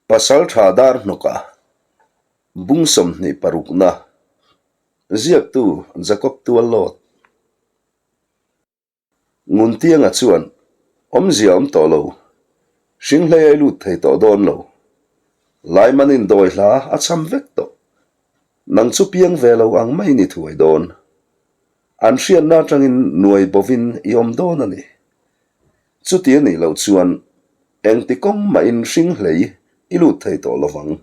Pasaltha Darhnawka, Bung 26na, Ziaktu Jacob Tuallawt. Nguntianga chuan, Awmzia awm tawh lo, hringhlei ai lut thei tawh dawn lo. Laimanin dawi hla a cham vek tawh. Nang chu piang ve lo ang mai ni thuai dawn. An hriatna atangin nuai bovin i awm dawn a ni. Chuti a nih loh chuan engti kawng mahin hring hlei i lut thei tawh lo vang.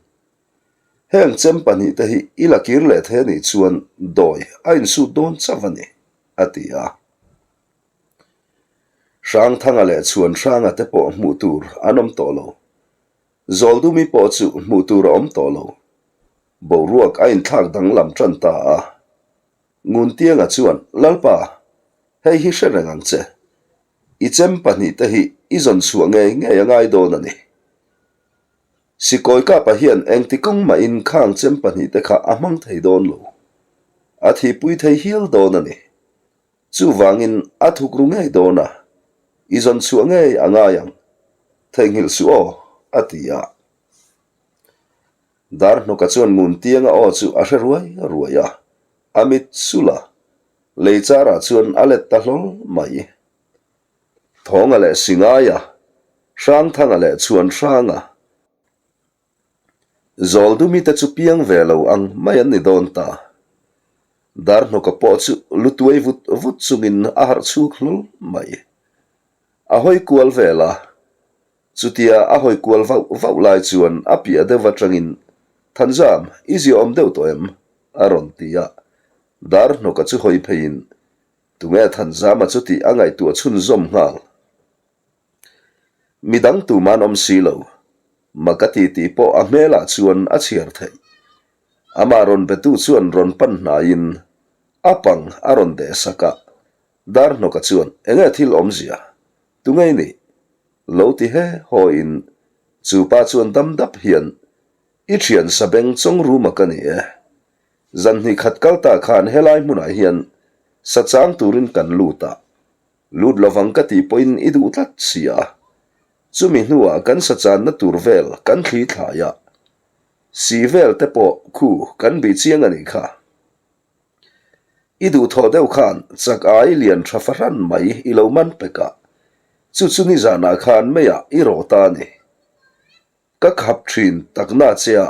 Heng chem pahnihte hi i la kir leh thei a nih chuan dawi a insut dawn chauh a ni, a ti a. Hrangthanga leh Chhuanhranga te pawh hmuh tur an awm tawh lo. Zawldumi pawh chu hmuh tur a awm tawh lo. Boruak a inthlak danglam tan ta a. Nguntianga chuan, Lalpa, hei hi hre reng ang che. I chem pahnihte hi i zawn chhuah ngei ngei a ngai dawn a ni. Sikawi Kapa hian engti kawng mahin khang chem pahnihte kha a hmang thei dawn lo. A thihpui thei hial dawn a ni. Chuvangin a thuk ru ngei dawn a, i zawn chhuah ngei a ngai ang. Theihnghilh suh aw, a ti a. Darhnawka chuan Nguntianga aw chu a hre ruai ruai a, a mit sulh a, lei charah chuan a let ta hlawl mai. Thawnga leh Singaia, Hrangthanga leh Chhuanhranga, Zawldumi te chu piang ve lo ang mai an ni dawn ta. Darhnawka pawh chu lu tuai vut vut chungin a harh chhuk hlawl mai. A hawi kual vel a, Chutia a hawi kual vauh vauh lai chuan a piah deuh atangin, Thanzam, i ziaawm deuh tawh em? a rawn ti a. Darhnawka chu hawi pheiin, Tunge Thanzama chu tih a ngaihtuah chhunzawm nghal. Midang tuman awm si lo. Mak a ti tih pawh a hmelah chuan a chhiar theih. Amah rawn betu chuan rawn pan hnaiin a pang a rawn deh sak a. Darhnawka chuan, Enge thil awmzia? Tunge i nih? Lo ti he haw in chu pa chuan dam dap hian, I thian sabeng chawng ruma ka ni e. Zan hnih khat kal ta khan helai hmunah hian sa chang turin kan lut a, lut lovang ka tih pawhin i duh tlat si a. Chumi hnuah kan sa channa tur vel kan thli thlai a, si vel te pawh khu kan bih chiang a nih kha. I duhthawh deuh khan chak ai lian tha fahran mai i lo man pek a, chu chu nizanah khan meiah i rawh ta a ni. Ka khap thin takna che a,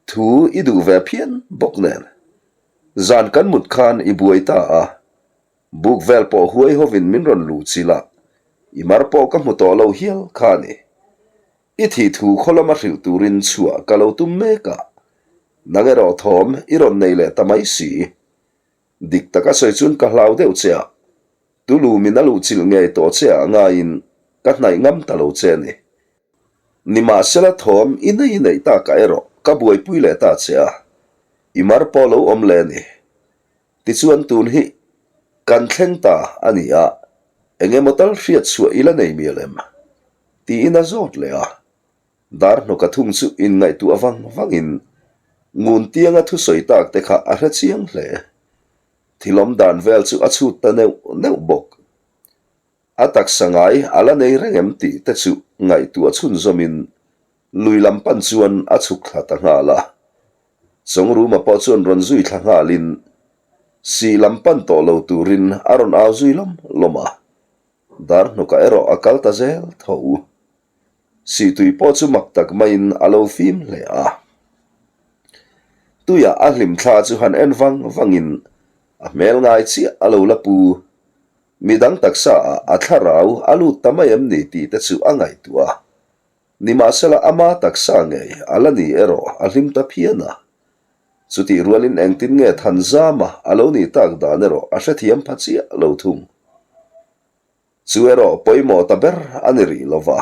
thu i duh ve phian bawk nen. Zan kan mut khan i buai ta a, buk vel pawh huai hovin min rawn luh chilh a, i mar pawh ka hmu tawh lo hial kha a ni. I thih thu khaw lama hrilh turin chhuah ka lo tum mek a, nang erawh thawm i rawn nei leh ta mai si. Dik taka sawi chuan ka hlau deuh che a, tulu min a luhchilh ngei tawh che ah ngaiin ka hnaih ngam ta lo che a ni. Nimahsela thawm i nei neih takah erawh ka buaipui leh ta che a, i mar pawh lo awm leh a ni. Tichuan tun hi kan thleng ta a ni a, eng emaw tal hriat chhuah i la nei mial em? Tiin a zawt leh a. Darhnawka thung chu inngaihtuah vang vangin Nguntianga thusawi tak te kha a hre chiang hle. Thil awm dan vel chu a chhut ta neuh neuh bawk. A taksa ngai a la nei reng em tih te chu ngaihtuah chhunzawmin lui lam pan chuan a chhuk thla ta nghal a. Chawngruma pawh chuan rawn zui thla nghalin sih lam pan tawh lo turin a rawn au zui lawm lawm a. Darhnawka erawh a kal ta zel tho. Sihtui pawh chu mak tak maiin a lo fim hle a. Tuiah a hlim thla chu han en vang vangin a hmel ngai chiah a lo la pu. Midang taksa ah a thlarau a lut ta mai em ni tih te chu a ngaihtuah a. Nimahsela ama taksa ngei a la ni erawh a hlim ta phian a. Chutih rualin engtin nge Thanzama a lo nih tak dan erawh a hrethiam pha chiah lo thung. Chu erawh pawimawh ta ber a ni rih lo va.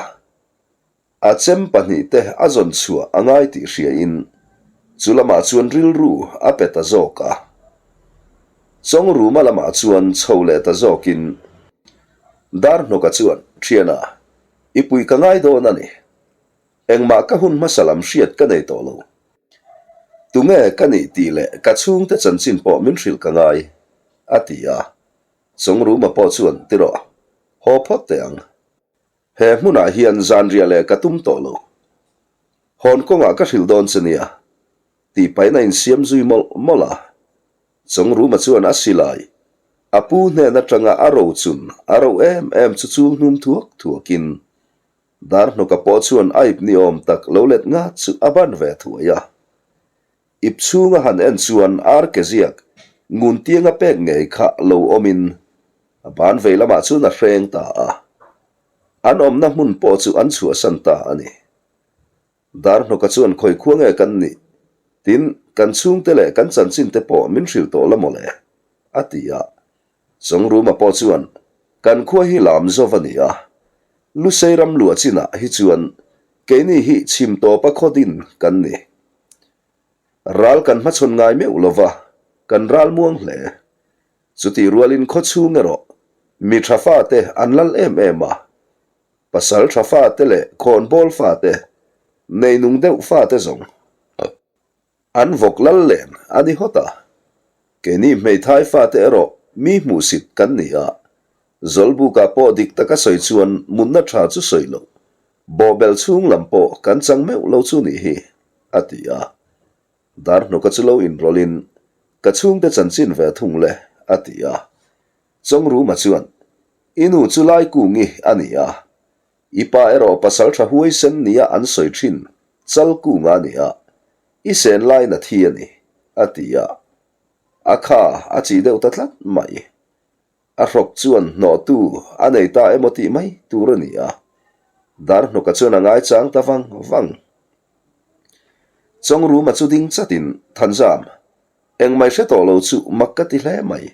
A chem pahnihte a zawn chhuah a ngai tih hriain chu lamah chuan rilru a pe ta zawk a. Chawngruma lamah chuan chho leh ta zawkin Darhnawka chuan, Thiana, i pui ka ngai dawn a ni. Engmah ka hun hmasa lam hriat ka nei tawh lo. Tunge ka nih tih leh ka chhungte chanchin pawh min hrilh ka ngai, a ti a. Chawngruma pawh chuan, Tirawh, haw phawt teh ang. He hmunah hian zanriah leh ka tum tawh lo. Hawn kawngah ka hrilh dawn che nia, tih pahin a insiam zui mawlh mawlh a. Chawngruma chuan a silai, a pu hnen atanga a ro chun a ro em em chu chul hnum thuak thuakin Darhnawka pawh chuan a ip ni awm tak lo let ngat chu a ban ve thuai a. Ip chhunga han en chuan ar ke ziak ngun tianga pek ngei kha lo awmin a ban vei lamah chuan a hreng ta a. An awmna hmun pawh chu an chhuahsan ta a ni. Darhnawka chuan khawi khua nge kan nih? Tin, kan chhungte leh kan chanchinte pawh min hrilh tawh la mawle, a ti a. Chawngruma pawh chuan, Kan khua hi lam zova ni a, Lusei ram luah chinah hi chuan keini hi chhim tawpa khaw din kan ni. Ral kan hmachhawn ngai meuh lova, kan ral muang hle. Chutih rualin khaw chhung erawh mi tha fate an lal em em a, pasal tha fate leh khawnbawl fate, neinung deuh fate zawng. An vawk lal len a ni hawt a, keini hmeithai fate erawh mi hmuhsit kan ni a, Zawlbukah pawh dik taka sawi chuan mutna tha chu sawi loh, bawhbel chhung lam pawh kan chang meuh lo chu nih hi, a ti a. Darhnawka chu lo inrawlhin, Ka chhungte chanchin ve thung le, a ti a. Chawngruma chuan, I nu chu Laikungi a ni a, I pa erawh pasal tha huaisen nia an sawi thin chal kunga a ni a, i sen laiin a thi a ni, a ti a. A kha a chih deuh ta tlat mai. A hrawk chuan hnawhtu a nei ta emaw tih mai tur a ni a. Darhnawka chuan a ngaichang ta vang vang. Chawngruma chu ding chatin, Thanzam, engmai hre tawh lo chu mak ka ti hle mai.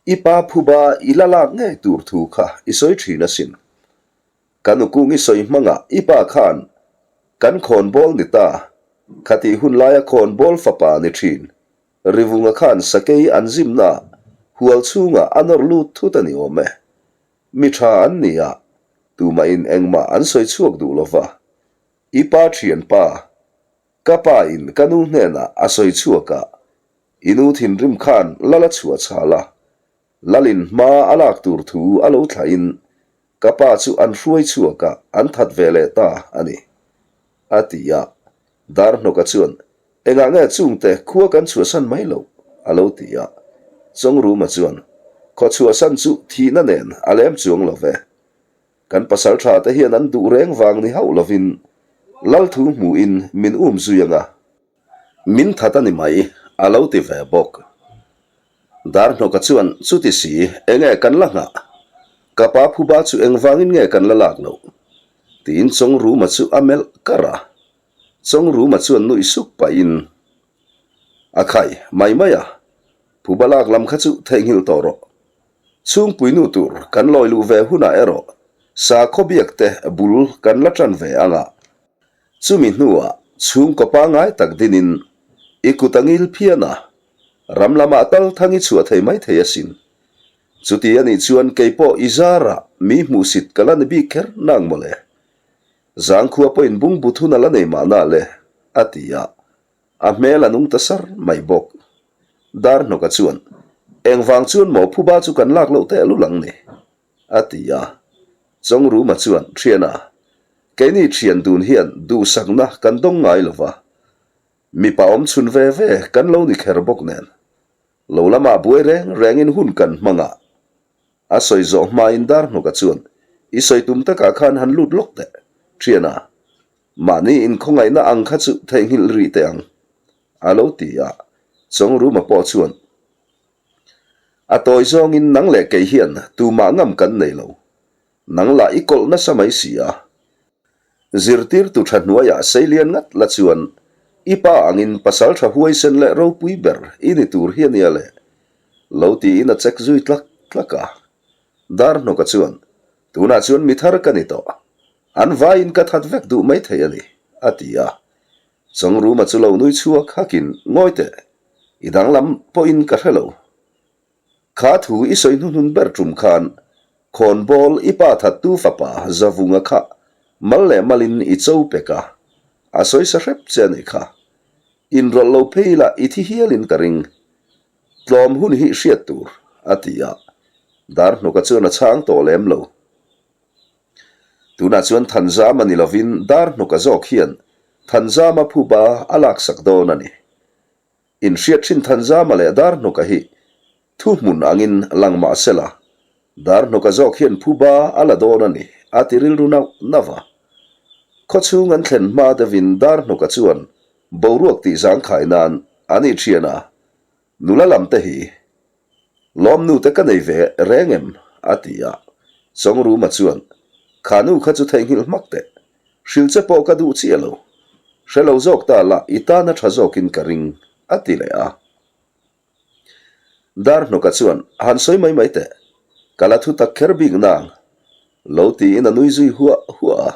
I pa phuba i la lak ngei tur thu kha i sawi thin asin. Ka nukung i sawi hmangah i pa khan kan khawnbawl ni ta, khatih hun laia khawnbawl fapa ni thin. Rivunga khan sakei an zimna hual chhungah a nawr lut thut a ni awm e. Mi tha an ni a, tumahin engmah an sawi chhuak duh lova. I pa thianpa, ka pa in ka nu hnenah a sawi chhuak a, I nu thinrim khan lal a chhuah chhal a, lalin hma a lak tur thu a lo thlahin ka pa chu an hruai chhuak a, an that ve leh ta a ni, a ti a. Darhnawka chuan, Engah nge chungte khua kan chhuahsan mai loh? a lo ti a. Chawngruma chuan, Khaw chhuahsan chu thihna nen a lem chuang lo ve. Kan pasal tha te hian an duh reng vang ni hauh lovin lal thu hmuhin min um zui ang a. Min that a ni mai, a lo ti ve bawk. Darhnawka chuan, Chuti si, enge kan la nghah? Ka pa phuba chu engvangin nge kan la lak loh? Tiin Chawngruma chu a melh kar a. Chawngruma chuan nuih suk pahin, A khai, mai mai a, phuba lak lam kha chu theihnghilh tawh rawh. Chhungpuinu tur kan lawi luh ve hunah erawh sakhaw biak te bul kan la tan ve ang a. Chumi hnuah chhungkaw pangngai tak dinin i kut a ngil phian a, ram lamah tal thang i chhuah thei mai thei asin. Chuti a nih chuan kei pawh i zarah mi hmuhsit ka la ni bik kher nang mawle. Zangkhua pawhin bungbu thun a la nei mahna le, a ti a, a hmel a nung ta sar mai bawk. Darhnawka chuan, Engvang chuan maw phuba chu kan lak loh tehlul ang ni? A ti a. Chawngruma chuan, Thiana, keini thian dun hian duhsakna kan dawng ngai lo va, mipa awm chhun ve ve kan lo ni kher bawk nen, lo lamah buai reng rengin hun kan hmang a. A sawi zawh hmain Darhnawka chuan, I sawi tum takah khan han lut lawk teh, Thiana, mahni inkhawngaihna ang kha chu theihnghilh rih teh ang, a lo ti a. Chawngruma pawh chuan, A tawi zawngin nang leh kei hian tumah ngam kan nei lo. Nang lah i kawlh nasa mai si a. Zirtirtu tha hnuaiah seilian ngat la chuan i pa angin pasal tha huaisen leh ropui ber i ni tur hi a nia le. Lo tiin a check zui tlak tlak a. Darhnawka chuan, Tunah chuan mi thar ka ni tawh. An vaiin ka that vek duh mai thei a ni, a ti a. Chawngruma chu lo nui chhuak hakin, Ngawi teh, i danglam pawhin ka hre lo. Kha thu i sawi hnuhnun ber tum khan khawnbawl i pa thattu fapa Zavunga kha mal leh malin i cho pek a, a sawi sa hrep che a nih kha. Inrawlh lo phei ila i thi hialin ka ring. Tlawm hun hi hriat tur, a ti a. Darhnawka chuan a chhang tawh lem lo. Tunah chuan Thanzama ni lovin Darhnawka zawk hian. Thanzama phuba a laksak dawn a ni. Inhriat thin Thanzama leh Darhnawka hi thuhmun angin lang mah sela, Darhnawka zawk hian phuba a la dawn a ni, a ti rilru nauh nauh a. Khawchhung an thlen hma deuhin Darhnawka chuan boruak tih zangkhai nan an i thian a, Nula lam te hi Lawmnu te ka nei ve reng em? a ti a. Chawngruma chuan, Kha nu kha chu theihnghilh hmak teh. Hrilh che pawh ka duh chiah lo. Hre lo zawk ta la i tan a tha zawkin ka ring, a ti leh a. Darhnawka chuan, Han sawi mai mai teh. Ka la thu tak kher bik nang. Lo tiin a nui zui huah huah a.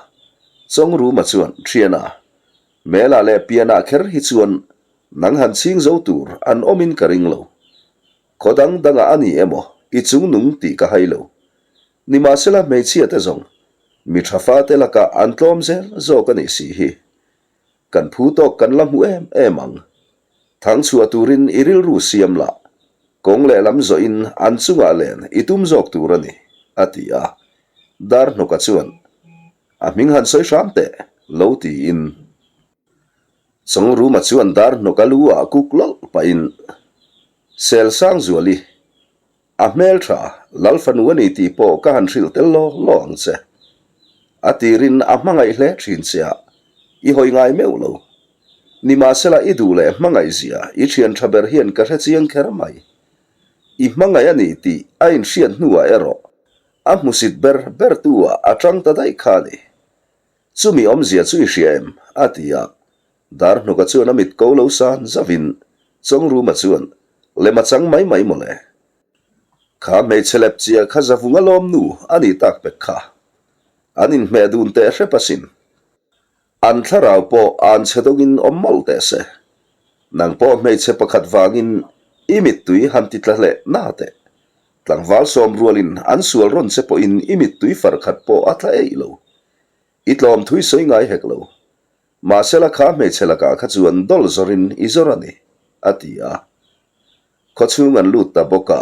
Chawngruma chuan, Thiana, Hmelah leh pianah kher hi chuan Nang han chhing zo tur an awmin ka ring lo. Khaw dang dangah a ni emaw i chung nung tih ka hai lo. Nimahsela hmeichhia te zawng mi tha fate lakah an tlawm zel zawk a nih si hi. Kan phu tawk kan la hmu em em ang. Thang chhuah turin i rilru siam lah. Kawng lehlam zawhin an chungah len i tum zawk tur a ni, a ti a. Darhnawka chuan, A hming han sawi hram teh, lo tiin. Chawngruma chuan dar hnawk a lu ah kuk lawlh pahin, Selsangzuali, a hmeltha Lal fanu a ni tih pawh ka han hrilh tel law law ang che. A tirin a hmangaih hle thin che a, i hawi ngai meuh lo. Nimahsela i duh leh hmangaih zia i thian tha ber hian ka hre chiang kher mai. I hmangaih a ni tih a inhriat hnuah erawh a hmusit ber ber tu ah a tang ta daih kha a ni. Chumi awmzia chu i hria em? a ti a. Darhnuka chuan a mit ko lo san zauhin Chawngruma chuan, Lem a chang mai mai mawle. Kha hmeichhe lep chia kha zavunga lawm nu a ni tak pek kha. An inhmeh dun teh hrep asin. An thlarau pawh an chhe dawngin awm mawlh teh se. Nang pawh hmeichhe pakhat vangin i mittui han ti tla hleh na teh. Tlangval sawm rualin an sual rawn che pawhin i mittui far khat pawh a tla eih lo. I tlawm thui sawi ngai hek lo. Mahsela kha hmeichhe lakah kha chuan dawl zawrin i zawr a ni, a ti a. Khawchhung an lut ta bawk a,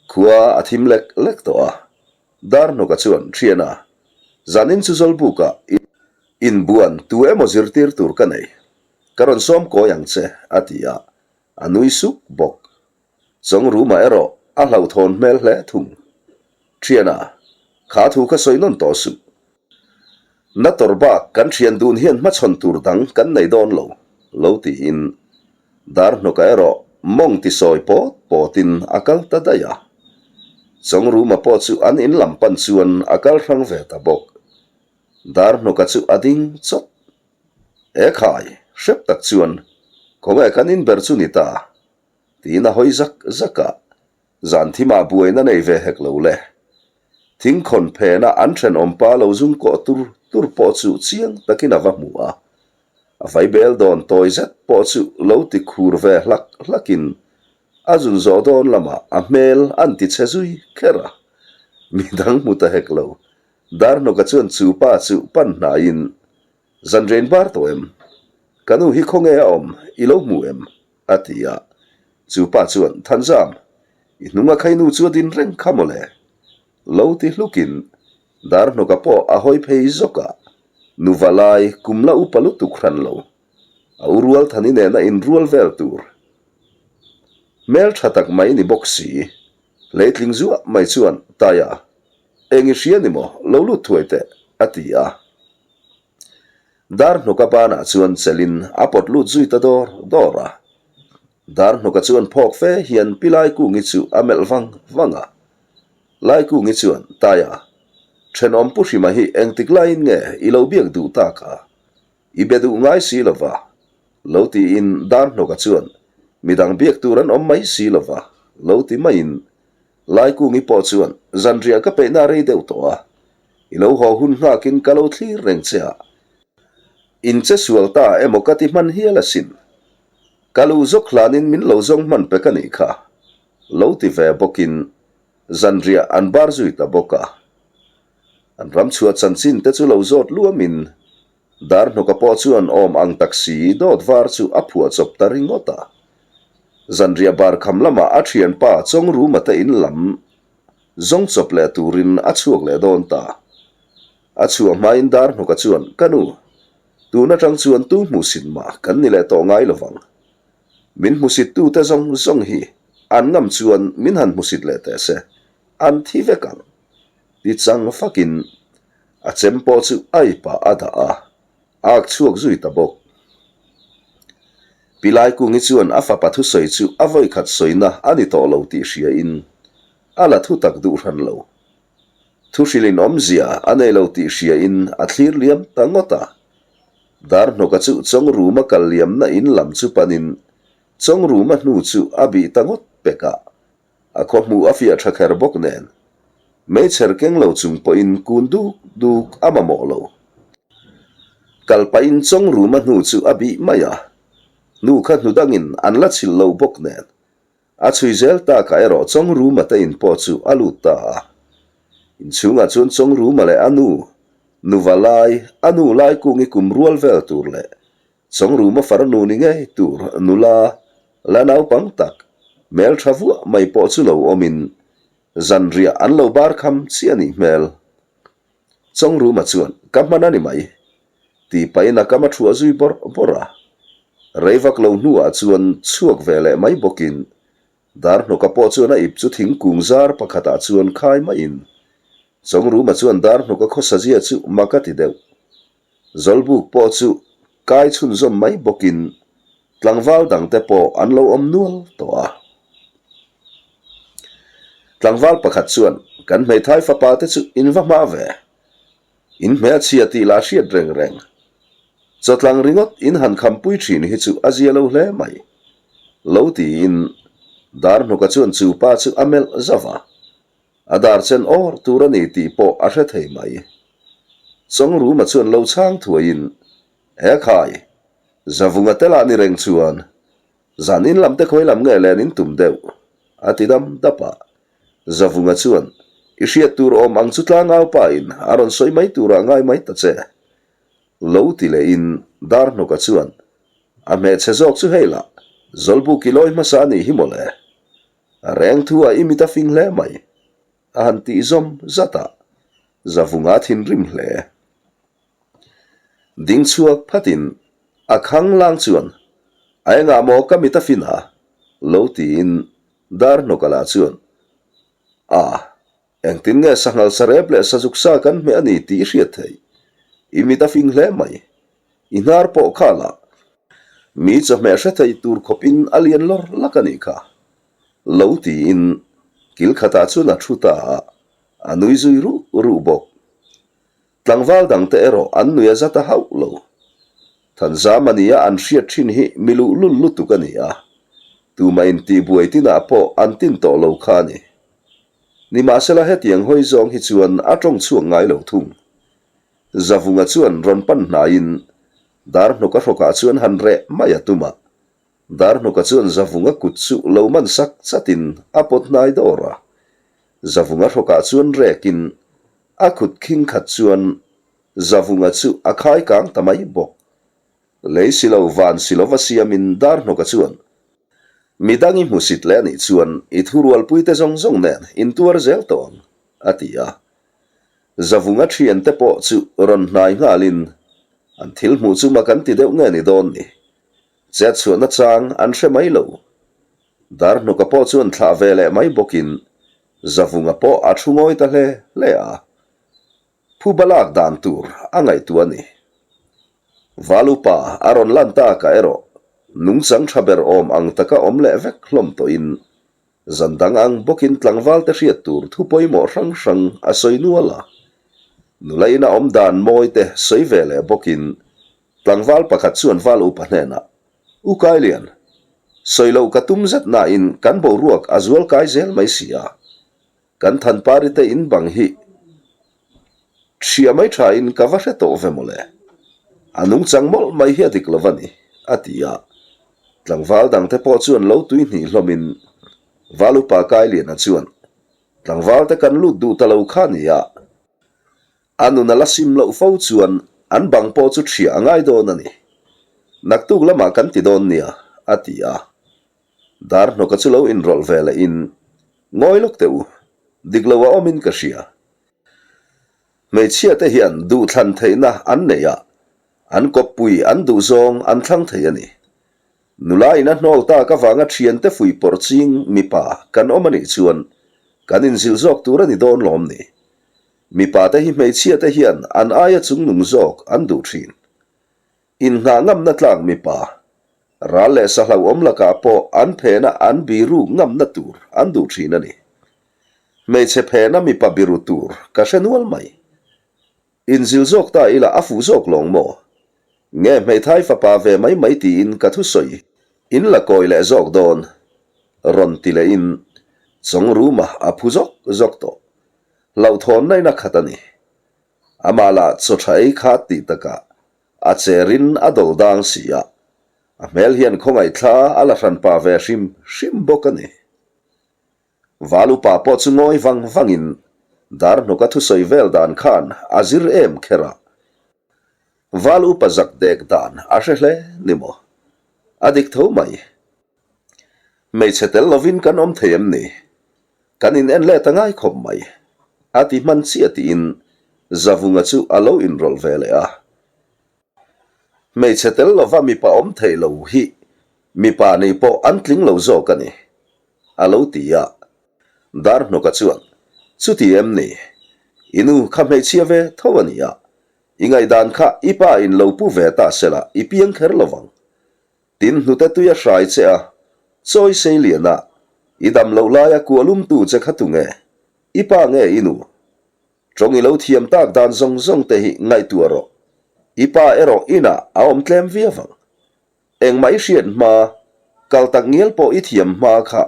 khua a thim lek lek tawh a. Darhnawka chuan, Thiana, zanin chu Zawlbukah i inbuan tu emaw zirtir tur ka nei. Ka rawn sawm kawi ang che, a ti a. A nui suk bawk. Chawngruma erawh a hlauhthawn hmel hle thung. Thiana, kha thu kha sawi nawn tawh suh. Na tawr bak kan thian dun hian hmachhawn tur dang kan nei dawn lo, lo tiin Darhnawka erawh mawng ti sawi pawt pawtin a kal ta daih a. Chawngruma pawh chu an in lam pan chuan a kal hrang ve ta bawk. Darhnawka chu a ding chawt. E khai, hrep tak chuan khawnge kan in ber chu ni ta? Tiin a hawi zak zak a, zan thimah buaina nei ve hek lo le. Thingkhawn phena an thenawmpa lo zum kawh tur tur pawh chu chiang takin a va hmu a, a vaibel dawn tawi zet pawh chu lo ti khur ve hlak hlakin a zun zawh dawn lamah a hmel an ti chhe zui kher a, midang hmu ta hek lo. Darhnawka chuan chu pa chu pan hnaiin, Zanriain bar tawh em? Ka nu hi khawnge a awm i lo hmu em? A ti a. Chu pa chuan, Thanzam, i hnunga khainu chu a din reng kha mawle. Lo ti hlukin Darhnawka pawh a hawi phei zawk a, nuva lai kum la upa lutuk hran lo. A u rual thani nena inrual vel tur. Hmel tha tak mai ni bawk si. Hleitling zuah mai chuan, Taia, eng i hria ni maw? Lo lut thuai teh, a ti a. Darhnawka banah chuan chelin a pawt lut zui ta dawr dawr a. Darhnawka chuan phawk fe hian Pi Laikungi chu a melh vang vang a. Laikungi chuan, Taia, thenawm Pu Hrima hi engtik laiin nge i lo biak duh tak a? I be duh ngai si lo va, lo tiin Darhnawka chuan, Midang biak tur an awm mai si lo va, lo ti maiin Laikungi pawh chuan, Zanriah ka peihna rei deuh tawh a, i lo haw hun nghakin ka lo thlir reng che a, in che sual ta emaw ka ti hman hial asin. Ka lu zawk hlanin min lo zawng hman pek a nih kha, lo ti ve bawkin zanriah an bar zui ta bawk a. An ramchhuah chanchin te chu lo zawt luamin Darhnawka pawh chuan awm ang tak si dawt var chu a phuah chawp ta ringawt a. Zanriah bar kham lamah a thianpa Chawngruma te in lam zawng chawp leh turin a chhuak leh dawn ta. A chhuah hmain Darhnawka chuan, Ka nu, Tun atang chuan tu hmuhsit mah kan ni leh tawh ngai lovang. Min hmusittute zawng zawng hi an ngam chuan min han hmusit leh teh se, an thi vek ang. Ti chang fakin a chem pawh chu a ipah a dah a, a ak chhuak zui ta bawk. Pi Laikungi chuan a fapa thusawi chu a vawikhat sawina a ni tawh lo tih hriain a la thutak duh hran lo. Thuhrilhin awmzia a nei lo tih hriain a thlir liam ta ngawt a. Darhnawka chu Chawngruma kal liamna in lam chu panin Chawngruma hnu chu a bih ta ngawt pek a. A khaw hmuh a fiah tha kher bawk nen meichher keng lo chung pawhin kun duk duk a mamawh lo. Kal pahin Chawngruma hnu chu a bih mai a, hnu kha hnu dangin an la chhilh lo bawk nen A chhui zel takah erawh Chawngruma te in pawh chu a lut ta a. Inchhungah chuan Chawngruma leh a nu, nuva lai, a nu Laikungi kum rual vel tur leh Chawngruma farnu ni ngei tur nula la naupang tak, hmeltha vuah mai pawh chu lo awmin zanriah an lo bar kham chiah a nih hmel. Chawngruma chuan, Ka hman a ni mai, tih pahin a kam a thuah zui bawrh bawrh a. Rei vak lo hnuah chuan chhuak ve leh mai bawkin Darhnawka pawh chuan a ip chu thingkung zar pakhatah chuan khai maiin Chawngruma chuan Darhnawka khawsazia chu mak a ti deuh. Zawlbuk pawh chu kai chhunzawm mai bawkin tlangval dangte pawh an lo awm nual tawh a. Tlangval pakhat chuan, Kan hmeithai fapa te chu in va hma ve. In hmelchhia tih lah hriat reng reng. Chawtlang ringawt in han khampui thin hi chu a zia lo hle mai. Lo tiin Darhnawka chuan chu pa chu a melh zauh a. A dar chen awr tur a ni tih pawh a hre thei mai. Chawngruma chuan lo chhang thuaiin, He khai, Zavunga te lah ni reng chuan zan in lam te khawi lam nge len in tum deuh, a ti dam dap a. Zavunga chuan, I hriat tur awm ang chu tlangau pa in a rawn sawi mai turah ngai mai ta che. Lo ti lehin Darhnawka chuan, A hmehchhe zawk chu hei lah, Zawlbuk i lawi hmasa a nih hi mawle. A reng thu a i mit a fing hle mai, a han tih zawm zat a, Zavunga thinrim hle. Ding chhuak phatin a khang lang chuan, A engah maw ka mit a fin a? lo tiin Darhnawka lah chuan, A, engtin nge sanghal sarep leh sazuk sa kan hmeh a ni tih i hriat theih? I mit a fing hle mai. I hnar pawh kha lah mi chawhmeh hre thei tur khawpin a lian lawr lak a nih kha. Lo tiin kil khatah chuan a thu ta a, a nui zui ruh ruh bawk. Tlangval dangte erawh an nui a zat a hauh lo. Thanzam a nia an hriat thin hi mi luhlul lutuk a ni a, tumah intihbuai tinah pawh an tin tawh lo kha a ni. Nimahsela hetiang hawi zawng hi chuan a tawng chhuak ngai lo thung. Zavunga chuan rawn pan hnaiin Darhnawka hrawkah chuan han reh mai a tum a. Darhnawka chuan Zavunga kut chu lo man sak chatin a pawt hnai dawr a. Zavunga hrawkah chuan rekin a kut khing khat chuan Zavunga chu a khai kang ta mai bawk. Lei si lo van si lova siamin Darhnawka chuan midang i hmusit leh anih chuan i thurualpuite zawng zawng nen intuar zel tawh ang, a ti a. Zavunga thiante pawh chu rawn hnai nghalin an thil hmuh chu mak an ti deuh nge ni dawn ni. Chet chhuahna chang an hre mai lo. Darhnuka pawh chuan thlah ve leh mai bawkin Zavunga pawh a thu ngawi ta hle hle a. Phuba lak dan tur a ngaihtuah a ni. Valupa a rawn lan takah erawh nungchang tha ber awm ang taka awm leh vek hlawm tawhin Zan dang ang bawkin tlangvalte hriat tur thu pawimawh hrang hrang a sawi nual a. Nula ina awm dan mawi te sawi ve leh bawkin tlangval pakhat chuan val upa hnenah, U Kailian, sawi loh ka tum zet nain kan boruak a zual kai zel mai si a. Kan thanpari te in bang hi Ṭhia mai ṭhain ka va hre tawh ve mawle. A nungchang mawlh mai hi a dik lo va ni, a ti a. Tlangval dangte pawh chuan lo tui hnih hlawmin Val upa Kailiana chuan, Tlangvalte kan lut duh ta lo kha nia. A nun a la sim loh fo chuan an bang pawh chu ṭhia a ngai dawn a ni. Naktuk lamah kan ti dawn nia, a ti a. Darhnawka chu lo inrawlh ve lehin, Ngawi lawk teh u, dik lo a awmin ka hria. Hmeichhia te hian duhthlan theihna an nei a, An kawppui an duhzawng an thlang thei a ni. Nula in a hnawl tak avanga thiante fuihpawrh ching mipa kan awm a nih chuan kan inzilh zawk tur a ni dawn lawm ni. Mipa te hi hmeichhia te hian an aia chungnung zawk an duh thin. Innghah ngamna tlak mipa, ral leh sa hlauhawm lakah pawh an phena an biru ngamna tur an duh thin a ni. Hmeichhe phena mipa biru tur ka hre nual mai. Inzil zawk ta ila a fuh zawk lawng maw? Nge hmeithai fapa ve mai mai tiin ka thusawi in la kawi leh zawk dawn? Rawn ti lehin chawng ruma a phu zawk zawk tawh. Hlauhthawnna in a khat a ni. Amah lah chaw tha ei kha tih takah a cherin a dawl dang si a, a hmel hian khawngaihthla a la hranpa ve hrim hrim bawk a ni. Val upa pawh chu ngawi vang vangin dar hnawka thusawi vel dan khan a zir em kher a. Val upa zak dek dan a hre hle ni maw? A dik tho mai. Hmeichhe tel lovin kan awm thei em ni? Kan in en let a ngai khawp mai. A ti hman chiah tiin Zavunga chu a lo inrawlh ve leh a. Hmeichhe tel lova mipa awm thei lo hi mipa nih pawh an tling lo zawk a ni, a lo ti a. Darhnawka chuan, Chuti em ni? I nu kha hmeichhia ve tho a ni a, i ngaihdan kha i pa in lo pu ve ta sela i piang kher lo vang. Tin hnute tui a hrai che a, chawi sei lian a, i dam loh laia kualumtu che kha tunge? I pa nge i nu? Tawng i lo thiam tak dan zawng zawng te hi ngaihtuah rawh. I pa erawh inah a awm tlem viau ang. Engmah i hriat hma, kal tak ngial pawh i thiam hma kha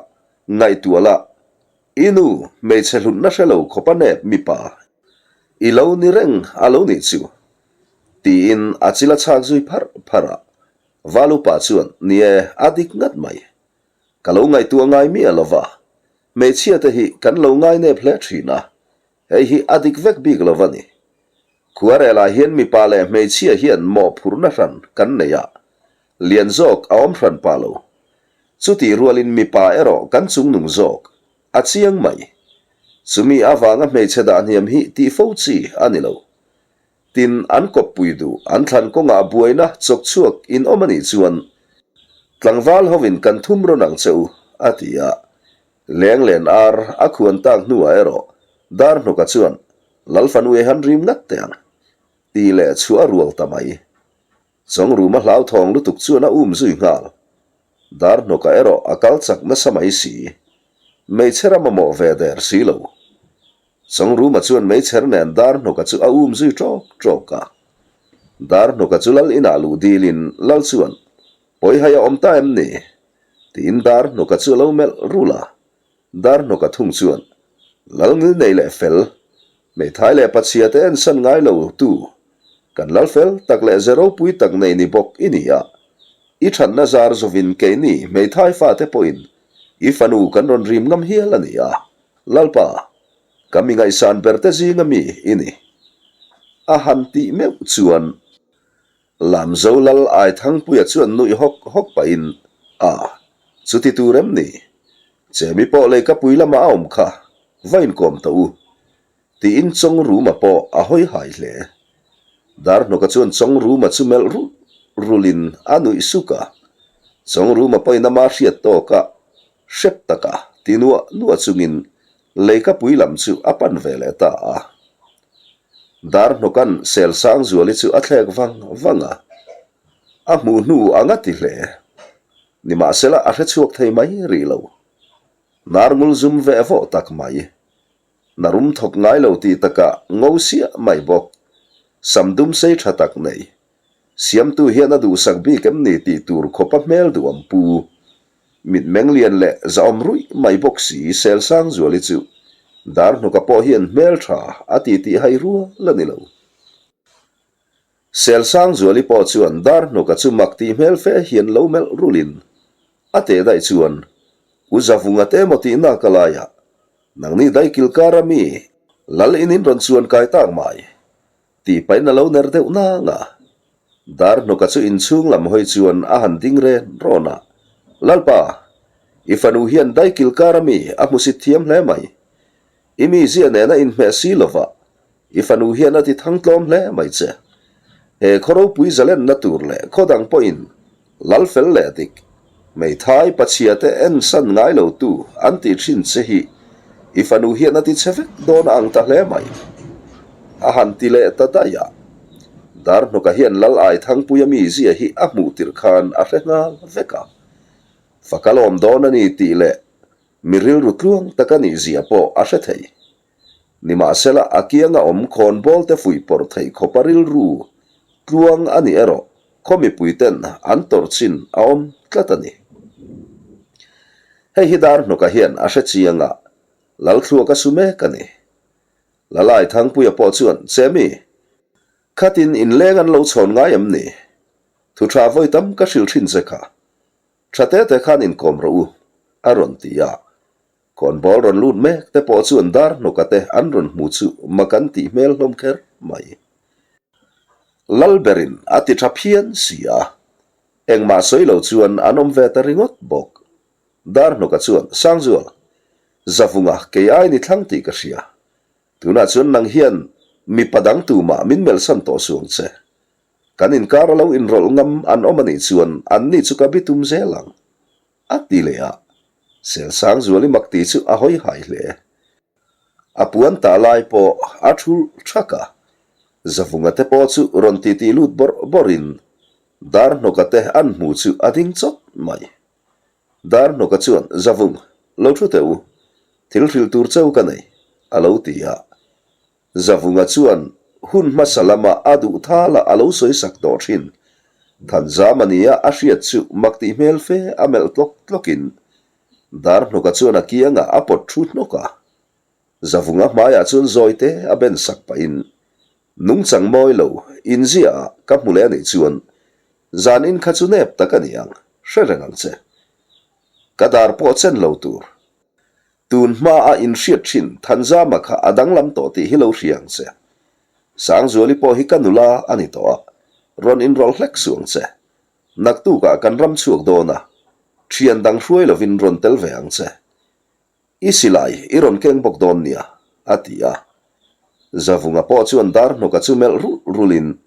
ngaihtuah la, i nu hmeichhe hlutna hre lo khawpa nep mipa i lo ni reng a lo nih chu, tiin a chil a chhak zui pharh pharh a. Valupa chuan, Ni e, a dik ngat mai. Ka lo ngaihtuah ngai miah lo va, hmeichhia te hi kan lo ngainep hle thin a, hei hi a dik vek bik lo va ni. Khuarelah hian mipa leh hmeichhia hian mawhphurhna hran kan nei a, lian zawk a awm hran pah lo. Chutih rualin mipa erawh kan chungnung zawk, a chiang mai. Chumi avanga hmeichhe dahhniam hi tih fo chi a ni lo. Tin, an kawppui duh, an thlan kawngah buaina chawk chhuak in awm a nih chuan tlangval hovin kan thum rawn ang che u, a ti a. Leng len ar a khuan tak hnuah erawh Darhnawka chuan Lalfanu e han rim ngat teh ang, tih leh chhuah a rual ta mai. Chawngruma hlauthawng lutuk chuan a um zui nghal. Darhnawka erawh a kal chak nasa mai si. Meichher a mamawh ve der si lo. Chawngruma chuan meichher nen Darhnawka chu a um zui ṭawk ṭawk a. Darhnawka chu lal inah luh dilin lal chuan, Pawihai a awm ta em ni? tiin Darhnawka chu a lo melh rul a. Darhnawka thung chuan, Lal ngil nei leh fel, hmeithai leh pachhia te ensan ngai lo tu, kan lal fel tak leh ze ropui tak nei ni bawk i ni a. I thatna zar zovin keini hmeithai fate pawhin i fanu kan rawn rim ngam hial a ni a, Lalpa, ka mi ngaihsan ber te zinga mi i ni. A han tih meuh chuan Lamzo Lal Aithangpuia chuan nuih hawk hawk pahin, A, chuti tur em ni? Chemi pawh leikapui lamah a awm kha, va inkawm tawh u. Tiin Chawngruma pawh a hawi hai hle. Darhnawka chuan Chawngruma chu melh rulh rulhin a nuih suk a. Chawngruma pawhin ama hriat tawkah hrep taka ti nuah nuah chungin leikapui lam chu a pan ve leh ta a. Darhnawka'n Selsangzuali chu a thlek vang vang a, a hmuh hnu ang a ti hle. Nimahsela a hre chhuak thei mai rih lo. Hnarngul zum veh vawh tak mai. Hna rum thawk ngai lo tih takah ngo siah mai bawk. Sam dum sei tha tak nei. Siamtu hian a duhsak bik em ni tih tur khawpa hmel duham pu. Mitmeng lian leh zahawm ruih mai bawk si Selsangzuali chu Darhnawka pawh hian hmel tha a ti tih hai rual a ni lo. Selsangzuali pawh chuan Darhnawka chu mak tih hmel fe hian lo melh rulin a teh daih chuan U Zavunga te maw tihna ka laiah nangni daikil kara mi lal in in rawn chuan kai tak mai. Tih pahin a lo ner deuh nang a. Darhnawka chu inchhung lam hawi chuan a han ding ren rawn a. Lalpa, i fanu hian daikil kar ami a hmusit thiam hle mai. I mizia nena inhmeh si lova, i fanu hian a ti thang tlawm hle mai che. He khaw ropui zalenna tur leh khaw dang pawhin lal fel leh dik, hmeithai pachhia te ensan ngai lo tu an tih thin che hi i fanu hian a ti che vek dawn a ang ta hle mai. A han ti leh ta daih a. Darhnawka hian Lal Aithangpuia mizia hi a hmuh tirh khan a hre nghal vek a. Fak a lawm dawn a ni tih leh mi rilru tluang tak a nih zia pawh a hre thei. Nimahsela a kianga awm khawnbawl te fuih pawrh theih khawpa rilru tluang a nih erawh khaw mipui ten an tawrh chin a awm tlat a ni. Hei hi Darhnawka hian a hre chiang a, Lalthluaka su mek a ni. Lalai Thangpuia pawh chuan, Chemi, khatin inleng an lo chhawn ngai em ni? Thu tha vawi tam ka hrilh thin che kha. Tha te te khan inkawm rawh u, a rawn ti a. Khawnbawl rawn lut mek te pawh chuan dar hnawka te an rawn hmu chu mak an tih hmel hlawm kher mai. Lalberin a ti tha phian si a, engmah sawi lo chuan an awm ve ta ringawt bawk. Dar hnawka chuan, Sangzual, Zavunga kei ai ni thlang tih ka hria. Tunah chuan nang hian mipa dang tumah min melhsan tawh suang che. Kan inkar a lo inrawlh ngam an awm a nih chuan anni chu ka bitum zel ang. A ti leh a, Selsangzuali mak tih chu a hawi hai hle. A puan tah lai pawh a thul thak a, Zavunga te pawh chu rawn titi lut bawrh bawrhin Darhnawka te an hmu chu a ding chawt mai. Darhnawka chuan, Zavung, lo thu teh u, thil hrilh tur cheu ka nei, a lo ti a. Zavunga chuan hun hmasa lama a duh thala a lo sawi sak tawh thin. Thanzam a nia a hriat chu mak tih hmel fe a melh tlawk tlawkin Darhnawka chuan a kiangah a pawt thu hnawk a. Zavunga hmaiah chuan zawite a ben sak pahin nungchang mawi lo inziaah ka hmu leh a nih chuan zan in kha chu nep tak a ni ang, hre reng ang che. Ka dar pawh chen lo tur. Tun hma a inhriat thin Thanzama kha a danglam tawh tih hi lo hria ang che. Sangzuali pawh hi ka nula a ni tawh a, rawn inrawlh hlek suh ang che. Naktukah kan ram chhuak dawn a, thian dang hruai lovin rawn tel ve ang che. I silai i rawn keng bawk dawn nia, a ti a. Zavunga pawh chuan Darhnawka chu melh rulh rulhin,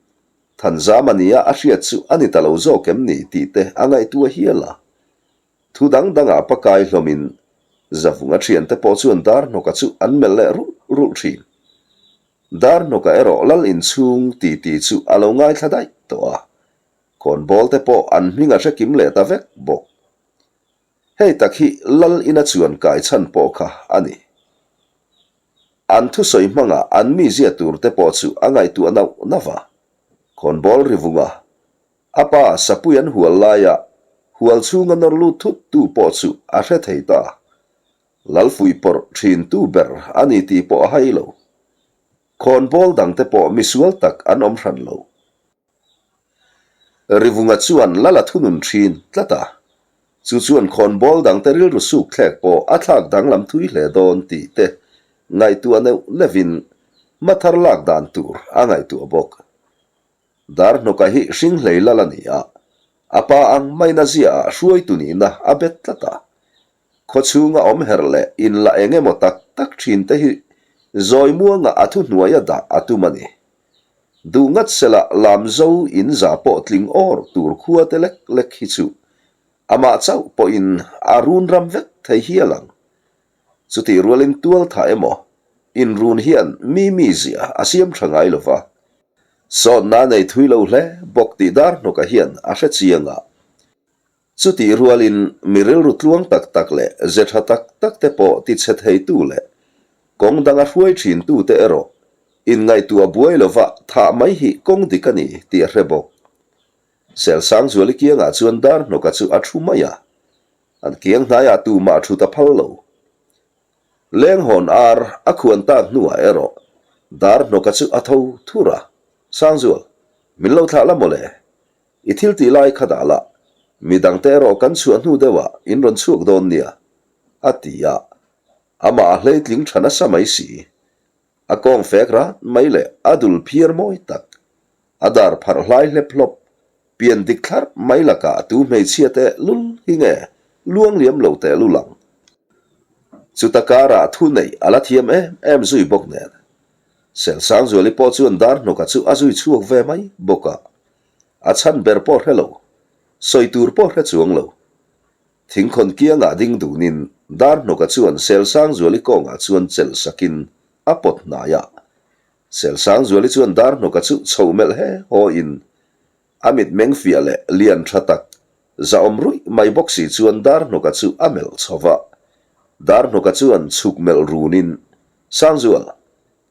Thanzama nia a hriat chu a ni ta lo zawk em ni tih te a ngaihtuah hial a. Thu dang dangah pakai hlawmin Zavunga thiante pawh chuan Darhnawka chu an melh leh rulh rulh thin. Darhnawka erawh lal inchhung titi chu a lo ngaithla daih tawh a, khawnbawl te pawh an hming a hre kim leh ta vek bawk. Hei tak hi lal ina chuan kai chhan pawh kha a ni. An thusawi hmangah an mizia tur te pawh chu a ngaihtuah nauh nauh a, khawnbawl rivunga A pa sapui an hual laia hual chhunga nawr lut thut tu pawh chu a hre thei ta. Lalfuih pawrh thin tu ber a ni tih pawh a hai lo. Khawnbawl dangte pawh misual tak an awm hran lo. Rivunga chuan lal a thunun thin tlat a, chu chuan khawnbawl dangte rilru suk thlek pawh a thlak danglam thui hle dawn tih te ngaihtuah neuh neuhin hmathar lak dan tur a ngaihtuah bawk. Darhnawka hi hringhlei lal a ni a, a pa ang maina ziaah hruaitu nihna a bet tlat a. Khawchhunga awm herh leh inla eng emaw tak tak thin te hi zawi muanga a thuhnuaia dah a tum a ni. Duh ngat sela Lamzo in za pawh tling awr tur khua te lek lek hi chu amah chauh pawhin a run ram vek thei hial ang. Chutih rualin tual tha emaw, inrun hian mi mizia a siam tha ngai lo va. Sawtna nei thui lo hle bawk tih dar hnawka hian a hre chiang a. Chutih rualin mi rilru tluang tak tak leh ze tha tak tak te pawh tichhe theitu leh kawng danga hruai thintu te erawh inngaihtuah buai lova thah mai hi kawng dik a ni tih a hre bawk. Selsangzuali kiangah chuan dar hnawka chu a thu mai a. An kiang hnaiah tumah thut a phal lo. Lenghawn ar a khuan tak hnuah erawh Darhnawka chu a tho thur a, Sangzual, min lo thlah la mawle. I thil tih lai kha dah la, midangte erawh kan chhuah hnu deuhah in rawn chhuak dawn nia, a ti a. Amah a hleitling tha nasa mai si. A kawng fek rat mai leh a dul phiar mawi tak, a dar pharh hlai hlep hlawp, pian dik thlarh mai lakah tu hmeichhia teh lul hi nge luang liam lo teh lul ang. Chuta karah thu neih a la thiam em em zui bawk nen. Selsangzuali pawh chuan Darhnawka chu a zui chhuak ve mai bawk a, a chhan ber pawh hre lo, sawi tur pawh hre chuang lo. Thingkhawn kiangah ding dunin Darhnawka chuan Selsangzuali kawngah chuan chelh sakin a pawt hnai a. Selsangzuali chuan Darhnawka chu chho melh he hawiin A mitmeng fiah leh lian tha tak, zahawm ruih mai bawk si chuan Darhnawka chu a melh chho va. Darhnawka chuan chhuk melh runin, Sangzual,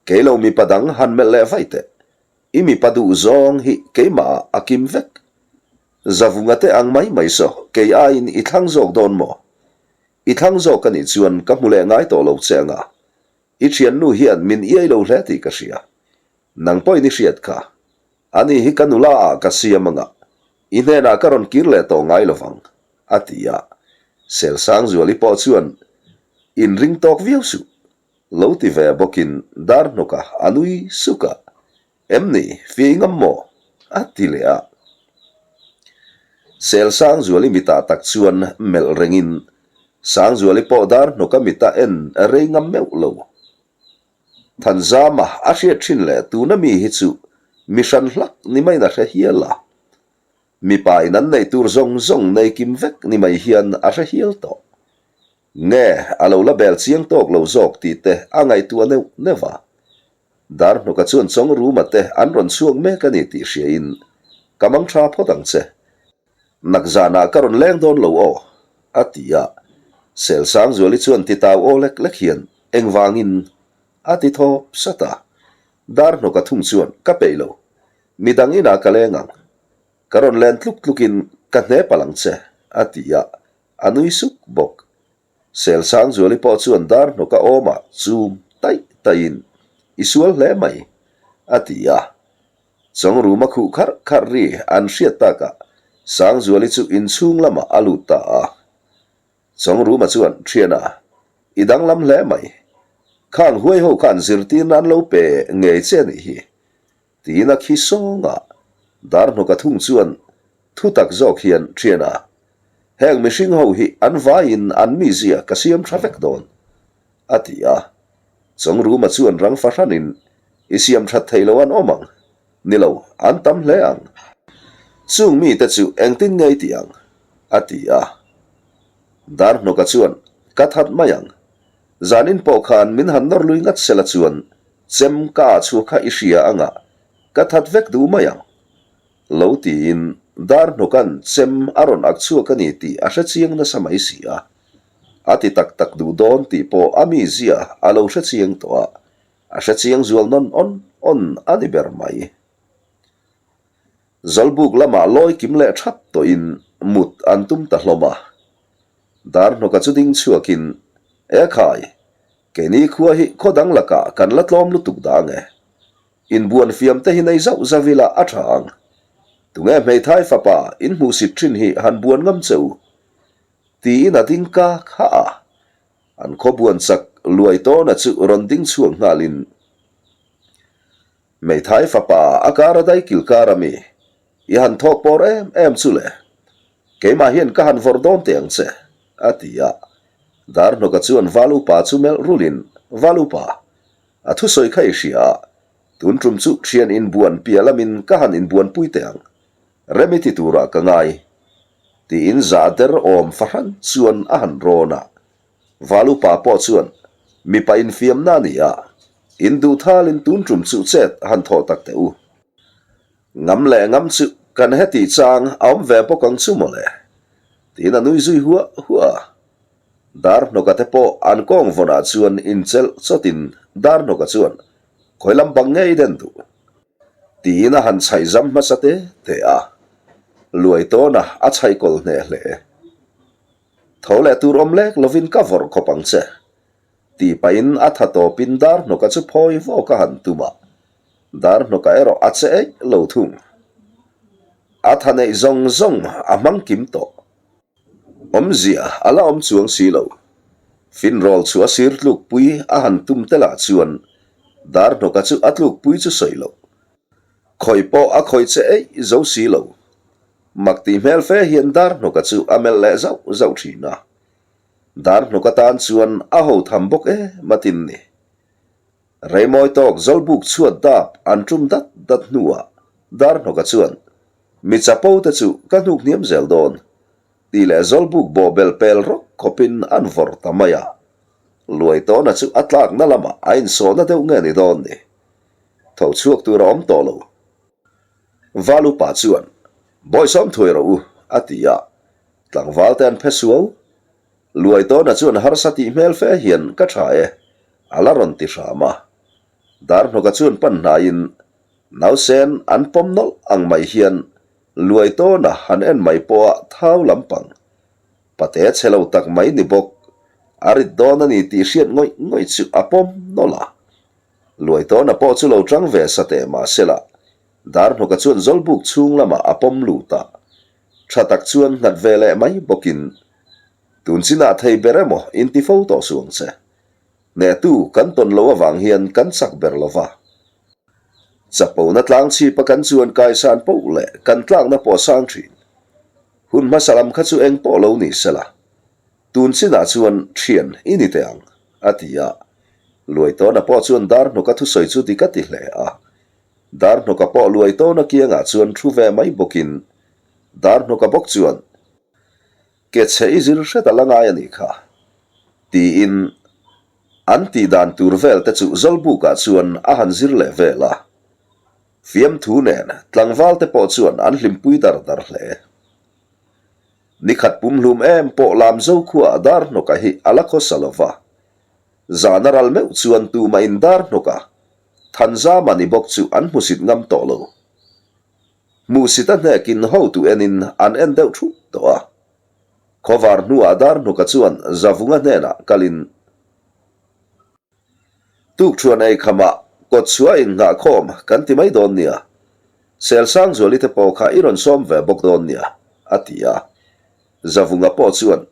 kei lo mipa dang han melh leh vaih teh. I mipa duh zawng hi keimahah a kim vek. Zavunga te ang mai mai saw, kei aiin i thlang zawk dawn maw? I thlang zawk a nih chuan ka hmu leh ngai tawh lo che anga, i thiannu hian min iai lo hle tih ka hria. Nang pawhin i hriat kha. Ani hi ka nula ah ka siam anga, i hnenah ka rawn kir leh tawh ngai lovang, a ti a. Selsangzuali pawh chuan, Inring tawk viau suh, lo ti ve bawkin dar hnawka a nui suk a. Em ni, fiah i ngam maw? a ti leh a. Selsangzuali mitah tak chuan melh rengin, Sangzuali pawh dar hnawka mita en rei ngam meuh lo. Thanzama a hriat thin leh tuna mi hi chu mi hran hlak ni maiin a hre hial a. Mipa in an neih tur zawng zawng nei kim vek ni mai hian a hre hial tawh. Nge a lo la bel chiang tawk lo zawk tih te a ngaihtuah neuh neuh a. Darhnawka chuan Chawngruma te an rawn chhuak mek a ni tih hriain, Ka mang tha phawt ang che. Nak zanah ka rawn leng dawn lo aw, a ti a. Selsangzuali chuan titau aw lek lek hian engvangin a ti thawp sat a. Darhnawka thung chuan ka peih lo, midang inah ka leng ang. Ka rawn len tluk tlukin ka hne palh ang che, a ti a, a nui suk bawk. Selsangzuali pawh chuan Darhnawka awmah chum taih taihin, I sual hle mai, a ti a. Chawngruma khuh kharh kharh ri an hriat takah Sangzuali chu inchhung lamah a lut ta a. Chawngruma chuan, Thiana, i danglam hle mai. Khang huai ho khan zirtirna an lo pe ngei che a nih hi. Tiin a khi sawng a. Darhnawka thung chuan thu tak zawk hian, Thiana, heng mihring ho hi an vaiin an mizia ka siam tha vek dawn, a ti a. Chawngruma chuan rang fahranin, I siam that thei lo an awm ang. Ni lo, an tam hle ang. Chung mite chu engtin nge i tih ang? a ti a. Darhnawka chuan, Ka that mai ang. Zanin pawh khan min han nawr lui ngat sela chuan chem ka ah chhuah kha i hria anga ka that vek duh mai ang. Lo tiin Darhnawka'n chem a rawn ak chhuak a ni tih a hre chiang nasa mai si a. A ti tak tak duh dawn tih pawh a mizia a lo hre chiang tawh a, a hre chiang zual nawn awn awn a ni ber mai. Zawlbuk lamah lawi kim leh thap tawhin mut an tum ta hlawm a. Darhnawka chu ding chhuakin, E khai, keini khua hi khaw dang lakah kan la tlawm lutuk dah ange. Inbuan fiam te hi nei zauh zauh ila a tha ang. Tunge hmeithai fapa inhmuhsit thin hi han buan ngam che u? Tiin a ding ka kha a, an khaw buan chak luai tawna chu rawn ding chhuak nghalin, Hmeithai fapa a kara dai kil kar a mi, i han thawk pawr em em chu le, keimah hian ka han vawrh dawn teh ang che, a ti a. Darhnawka chuan Val upa chu melh rulin, Val upa, a thusawi kha i hria a, tun tum chu thian inbuan piah lamin ka han inbuanpui teh ang, Remi ti turah ka ngai. Tiin zah der awm fahran chuan a han rawn a. Valupa pawh chuan, Mipa infiamna a ni a, in duh thalin tun tum chu chet han thawh tak teh u. Ngam leh ngam chu kan heti chang a awm ve bawk ang chu mawle. Tiin a nui zui huah huah a. Darhnawka te pawh an kawng vawnah chuan inchelh chawtin Darhnawka chuan, Khawi lam bang ngei den duh? Tiin a han chhaih zam hmasa te te a, luai tawna a chhaih kawlh hneh hle. Tho leh tur awm lek lovin ka vawrh khawp ang che, tih pahin a tha tawpin Darhnawka chu phawi vawk a han tum a, Darhnawka erawh a che eih lo thung. A tha neih zawng zawng a hmang kim tawh. Awmzia a la awm chuang si lo. Finrawl chu a sir tlukpui a han tum te lah chuan Darhnawka chu a tlukpui chu sawi loh. Khawih pawh a khawih che eih zo si lo. Mak tih hmel fe hian Darhnawka chu a melh leh zauh zauh thin a. Darhnawka tan chuan a ho tham bawk em a tin ni. Reimawi tawk Zawlbuk chhuat dap an tum dat dat hnuah Darhnawka chuan, Mi chapo te chu ka hnuk hniam zel dawn, tih leh Zawlbuk bawhbel pel rawk khawpin an vawrh ta mai a. Luaitawna chu a tlakna lamah a insawhna deuh nge ni dawn ni? Tho chhuak tur a awm tawh lo. Valupa chuan, Bawisawm thuai rawh u, a ti a. Tlangval te an phe suau. Luaitawna chuan harsa tih hmel fe hian ka tha e, a la rawn ti hram a. Darhnawka chuan pan hnaiin nausen an pawm nawlh ang mai hian Luaitawna han en mai pawha thau lampang pate chhe lo tak mai ni bawk a rit dawn a ni tih hriat ngawih ngawih chu a pawm nawlh a. Luaitawna pawh chu lo tang ve sa teh mahsela Darhnawka chuan Zawlbuk chhung lamah a pawm lut a. Tha tak chuan nghat ve leh mai bawkin, Tun chinah thei ber emaw inti fo tawh suh ang che. Hnehtu kan tawn loh avang hian kan chak ber lo va. Chapona tlang chhipa kan chuan kaisan poh leh kan tlakna pawh a sang thin. Hun hmasa lam kha chu eng pawh lo ni sela, tun chinah chuan thian i ni teh ang, a ti a. Luaitawna pawh chuan Darhnawka thusawi chu dik a ti hle a. Darhnawka pawh Luaitawna kiangah chuan thu ve mai bawkin Darhnawka bawk chuan, Ke chhe i zir hret a la ngai a nih kha, tiin an tih dan tur vel te chu Zawlbukah chuan a han zir leh vel a. Fiamthu nen tlangval te pawh chuan an hlimpui dar dar hle. Nikhat pumhlum em pawh Lamzo khuaah Darhnawka hi a la khawsa lo va. Zan a ral meuh chuan tumah in Darhnawka Thanzama ni bawk chu an hmusit ngam tawh lo. Hmuhsit a hnekin hotu enin an en deuh thup tawh a. Khawvar hnuah Darhnuka chuan Zavunga hnenah kalin Tukṭhuan ei khamah kawtchhuah innghahkhawm kan ti mai dawn nia. Selsangzuali te pawh kha i rawn sawm ve bawk dawn nia, a ti a. Zavunga pawh chuan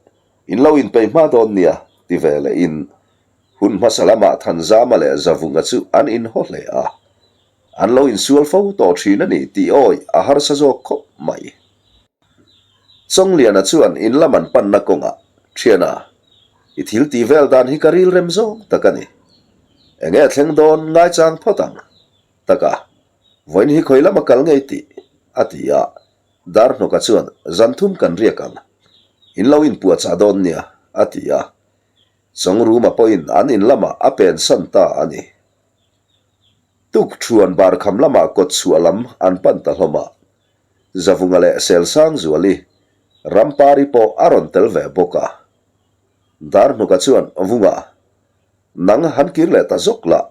In lo inpeih hma dawn nia, ti ve lehin hun hmasa lamah Thanzama leh Zavunga chu an inhaw hle a. An lo insual fo tawh thin a ni tih awi a harsa zawk khawp mai. Chawngliana chuan in lam an panna kawngah, Thiana, i thil tih vel dan hi ka ril rem zawng tak a ni. Enge thleng dawn ngaichang phawt ang? Taka, vawiin hi khawi lama kal ngei tih? a ti a. Darhnawka chuan, Zan thum kan riak ang. In lo inpuahchah dawn nia, a ti a. Chawngruma pawhin an in lamah a pensan ta a ni. Tuk thuan barkham lamah kawt chhuah lam an pan ta hlawm a. Zavunga leh Selsangzuali, Rampari pawh a rawn tel ve bawk a. Darhnuka chuan, Vunga, nang han kir leh ta zawk la.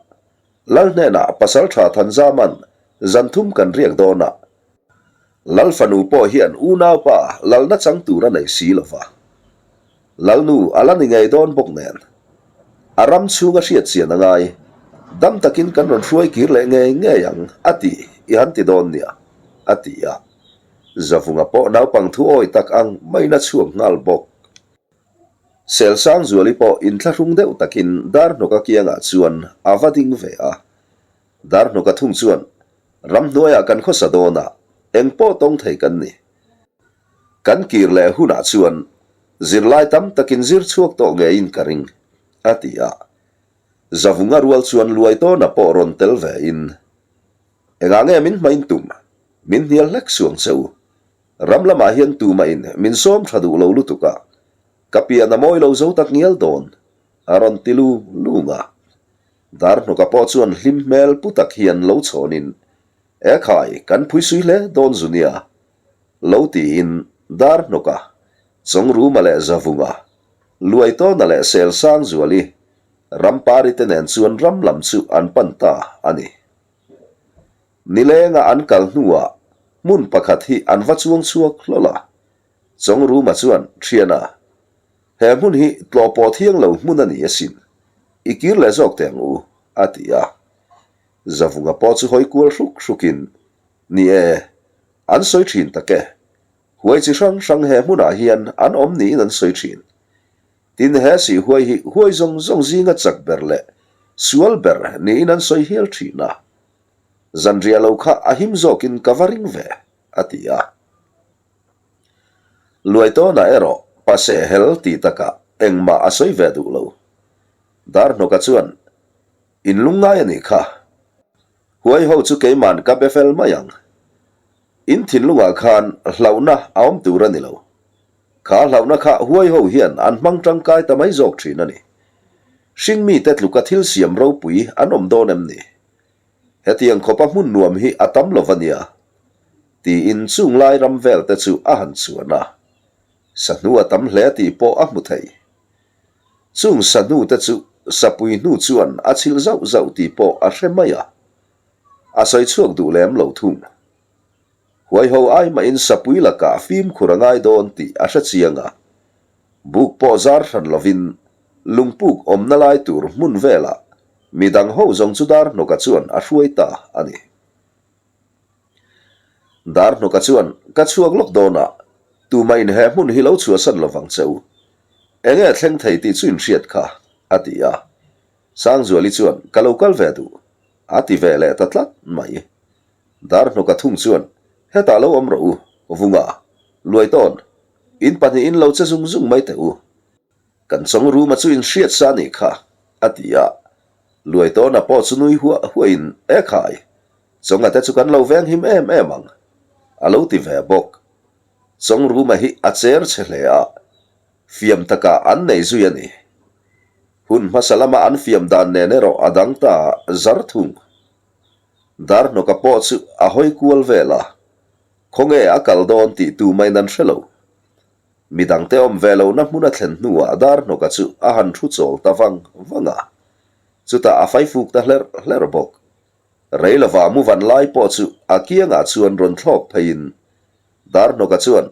Lal hnenah Pasaltha Thanzaman zan thum kan riak dawn a. Lal fanu pawh hian unaupa lalna chang tur a nei si lo va. Lalnu a la ni ngei dawn bawk nen. A ram chhung a hriat chian a ngai. Dam takin kan rawn hruai kir leh ngei ngei ang a ti i han ti dawn nia, a ti a. Zavunga pawh naupang thu awi tak ang maiin a chhuak nghal bawk. Selsangzuali pawh inthlahrung deuh takin Darhnawka kiangah chuan a va ding ve a. Darhnawka thung chuan, Ramhnuaiah kan khawsa dawn a, eng pawh tawng thei kan ni. Kan kir leh hunah chuan zirlai tam takin zir chhuak tawh ngeiin ka ring, a ti a. Zavunga rual chuan Luaitawna pawh rawn tel vein, Engah nge min hmain tum? Min hnial hlek suang che u. Ram lamah hian tumahin min sawm tha duh lo lutuk a, ka pian a mawi lo zo tak ngial dawn, a rawn ti lung lung a. Darhnawka pawh chuan hlim hmel pu tak hian lo chhawnin, E khai, kan phuisui hle dawn zu nia, lo tiin Darhnawka, Chawngruma leh Zavunga, Luaitawna leh Selsangzuali, Rampari te nen chuan ram lam chu an pan ta a ni. Nilenga an kal hnuah hmun pakhat hi an va chuang chhuak hlawl a. Chawngruma chuan, Thiana, He hmun hi tlawh pawh thiang lo hmun a ni asin, i kir leh zawk teh ang u, a ti a. Zavunga pawh chu hawi kual hruk hrukin, Ni e, an sawi thin tak e. Huai chi hrang hrang he hmunah hian an awm niin an sawi thin. Tin, he sih huai hi huai zawng zawng zinga chak ber leh sual ber niin an sawi hial thin a. Zanriah lo kha a him zawkin ka va ring ve, a ti a. Luaitawna erawh pa sehhel tih takah engmah a sawi ve duh lo. Darhnawka chuan. In lungngai a nih kha. Huai ho chu keiman ka be fel mai ang. In thinlungah khan hlauhna a awm tur a ni lo. Kha hlauhna kha huai ho hian an hmang tangkai ta mai zawk thin a ni. Hring mite tluka thil siam ropui an awm dawn em ni? Hetiang khawpa hmun nuam hi a tam lo va nia. Tiin chung lai ram vel te chu a han chuan a. Sahnu a tam hle tih pawh a hmu thei. Chung sahnu te chu sapui hnu chuan a chhilh zauh zauh tih pawh a hre mai a. A sawi chhuak duh lem lo thung. Huaiho ai mahin sapui lakah fimkhur a ngai dawn tih a hre chiang a. Buk pawh zar hran lovin lungpuk awmna lai tur hmun velah midang ho zawng chu Darhnawka chuan a hruai ta a ni. Darhnawka chuan, Ka chhuak lawk dawn a, tumahin he hmun hi lo chhuahsan lovang che u. Enge thleng thei tih chu inhriat kha, a ti a. Sangzuali chuan, Ka lo kal ve duh, a ti ve leh ta tlat mai. Darhnawka thung chuan, Hetah lo awm rawh u, Vunga, Luaitawn, in pahnihin lo che zung zung mai teh u. Kan chawng ruma chu in hriat sa nih kha, a ti a. Luaitawna pawh chu nui huah huahin, E khai, chawnga te chu kan lo veng him em em ang, a lo ti ve bawk. Chawng ruma hi a cher che hle a, fiam takah an nei zui a ni. Hun hmasa lama an fiam dan nen erawh a dang ta zar thung. Darhnawka pawh chu a hawi kual vel a, khawnge a kal dawn tih tu main an hre lo. Midangte awm ve lohna hmun a thlen hnuah Darhnawka chu a han thu chawl ta vang vang a, chutah a faifuk ta hlerh hlerh bawk. Rei lova mu van lai pawh chu a kiangah chuan rawn thlawk pheiin Darhnawka chuan,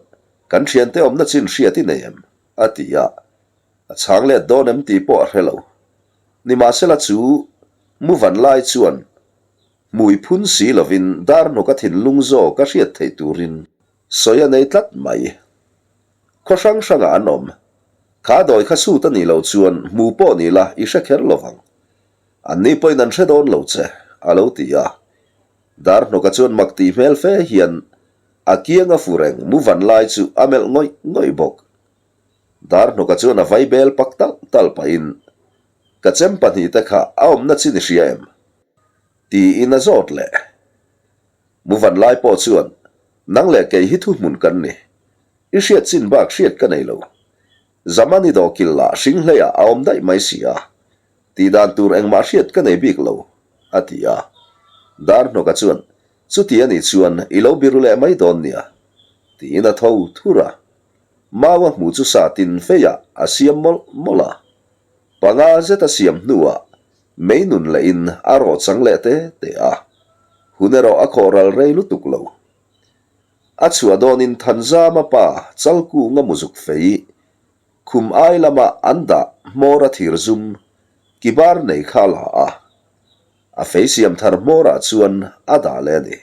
Kan thiante awmna chin hriat i nei em? a ti a, a chhang let dawn em tih pawh a hre lo. Nimahsela chu mu van lai chuan hmui phun si lovin Darhnawka thinlung zawk a hriat theih turin sawi a nei tlat mai. Khaw hrang hrangah an awm. Kha dawi kha sut a nih loh chuan hmu pawh ni la i hre kher lovang. Anni pawhin an hre dawn lo che, a lo ti a. Darhnawka chuan mak tih hmel fe hian a kianga fu reng mu van lai chu a melh ngawih ngawih bawk. Darhnawka chuan a vai bel pak talh talh pahin, Ka chem pahnihte kha a awmna chin i hria em? Tiin a zawt leh. Muvan lai pawh chuan, Nang leh kei hi thuhmun kan ni. I hriat chin bak hriat ka nei lo. Zamani dawhkil lah hring hleiah a awm daih mai si a. Tih dan tur engmah hriat ka nei bik lo, a ti a. Darhnawka chuan, Chuti a nih chuan i lo biru leh mai dawn nia, tiin a tho thur a. Mau a hmuh chu sa tin feiah a siam mawlh mawlh a. Panga zet a siam hnuah mei nun lehin a rawh chang leh te te a. Hun erawh a khawh ral rei lutuk lo. A chhuah dawnin Thanzama pa Chalkunga muzuk fei khum ai lama an dah hmawr a thir zum kibar nei kha la a. A fei siam thar hmawrah chuan a dah leh a ni.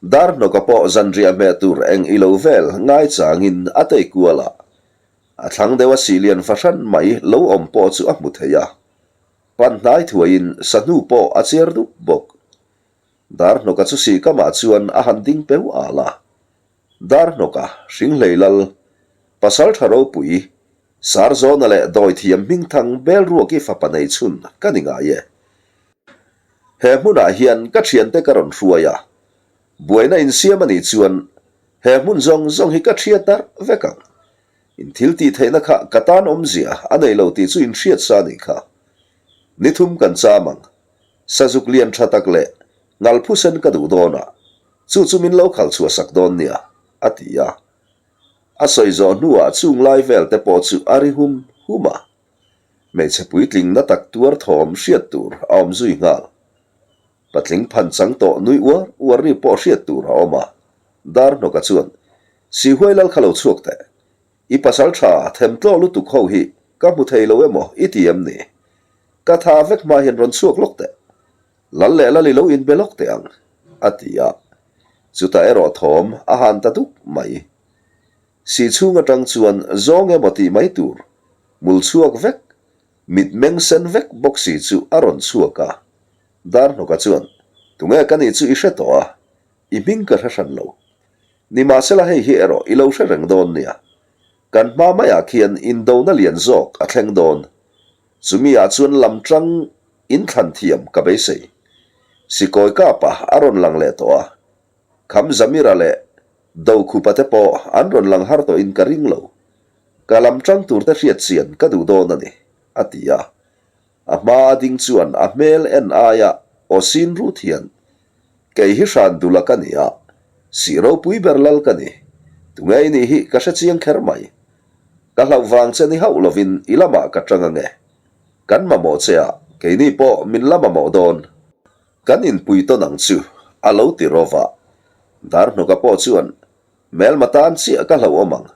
Darhnawka pawh zanriah hmeh tur eng i lo vel ngai changin a tei kual a, a thlang deuh a sihlian fahran mai lo awm pawh chu a hmu thei a, pan hnai thuaiin sahnu pawh a chiar dup bawk. Darhnawka chu sihkamah chuan a han ding peu al a, Darhnawka hringhlei lal, pasal tha ropui, Sarzawna leh dawithiam hmingthang Belruaki fapa nei chhun ka ni ngai e. He hmunah hian ka thiante ka rawn hruai a, buaina insiam a nih chuan he hmun zawng zawng hi ka thiat darh vek ang. In thil tih theihna kha ka tan awmzia a nei lo tih chu in hriat sa nih kha. Ni thum kan cham ang. Sazuk lian tha tak leh ngalphusen ka duh dawn a, chu chu min lo khalh chhuah sak dawn nia, a ti a. A sawi zawh hnuah chung lai vel te pawh chu a ri hum hum a. Hmeichhe puitling na tak tuar thawm hriat tur a awm zui nghal. Patling phan chang tawh nui uar uar ri pawh hriat tur a awm a. Darhnawka chuan, Sihuai lal kha lo chhuak teh. I pasal tha them tlaw lutuk ho hi ka hmu thei lo emaw i ti em ni? Ka tha vek hma hian rawn chhuak lawk teh. Lal leh lal i lo inbe lawk teh ang, a ti a. Chutah erawh thawm a han ta dup mai. Sih chhung atang chuan zawng emaw tih mai tur, mul chhuak vek, mit meng sen vek bawk si chu a rawn chhuak a. Darhnawka chuan, Tunge ka nih chu i hre tawh a, i hming ka hre hran lo. Nimahsela hei hi erawh i lo hre reng dawn nia. Kan hma maiah khian indona lian zawk a thleng dawn. Chumi ah chuan lam tang in thlan thiam ka beisei. Sikawi kapa a rawn lang leh tawh a. Kham Zamira leh Dokhupa te pawh an rawn lang har tawhin ka ring lo. Ka lam tang tur te hriat chian ka duh dawn a ni, a ti a. A hma a ding chuan a hmel en aia aw sin rut hian, Kei hi hran dula ka ni a, sih ropui ber lal ka ni. Tunge i nih hi ka hre chiang kher mai. Ka hlauh vang che ni hauh lovin i lamah ka tang ange. Kan mamawh che a, keini pawh min la mamawh dawn. Kan inpui tawn ang chu, a lo ti rawh va. Darhnawka pawh chuan, Hmelma tan chiah ka hlauhawm ang.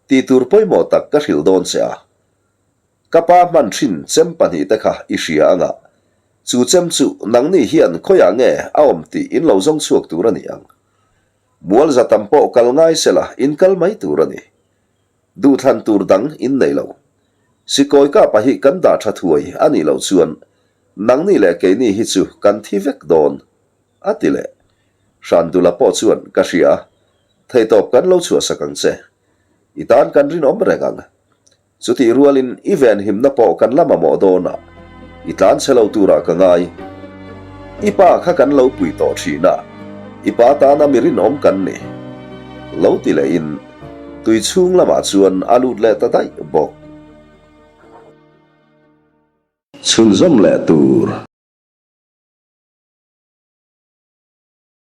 Tih tur pawimawh tak ka hrilh dawn che a. Ka pa hman thin chem pahnihte kha i hria anga, chu chem chu nangni hian khawiah nge a awm tih in lo zawng chhuak tur a ni ang. Mual za tam pawh kal ngai sela in kal mai tur a ni. Duhthlan tur dang in nei lo. Sikawi kapa hi kan dah tha thuai a nih loh chuan nangni leh keini hi chu kan thi vek dawn, a ti leh. Hrandula pawh chuan ka hria, theihtawp kan lo chhuahsak ang che. I tan kan rinawm reng ang. Chutih rualin i venhimna pawh kan la mamawh dawn a, i tlan chhe lo turah ka ngai. I pa kha kan lo pui tawh thin a, i pa tana mi rinawm kan ni. Lo ti lehin tui chhung lamah chuan a lut leh ta daih bawk. Chhunzawm leh tur.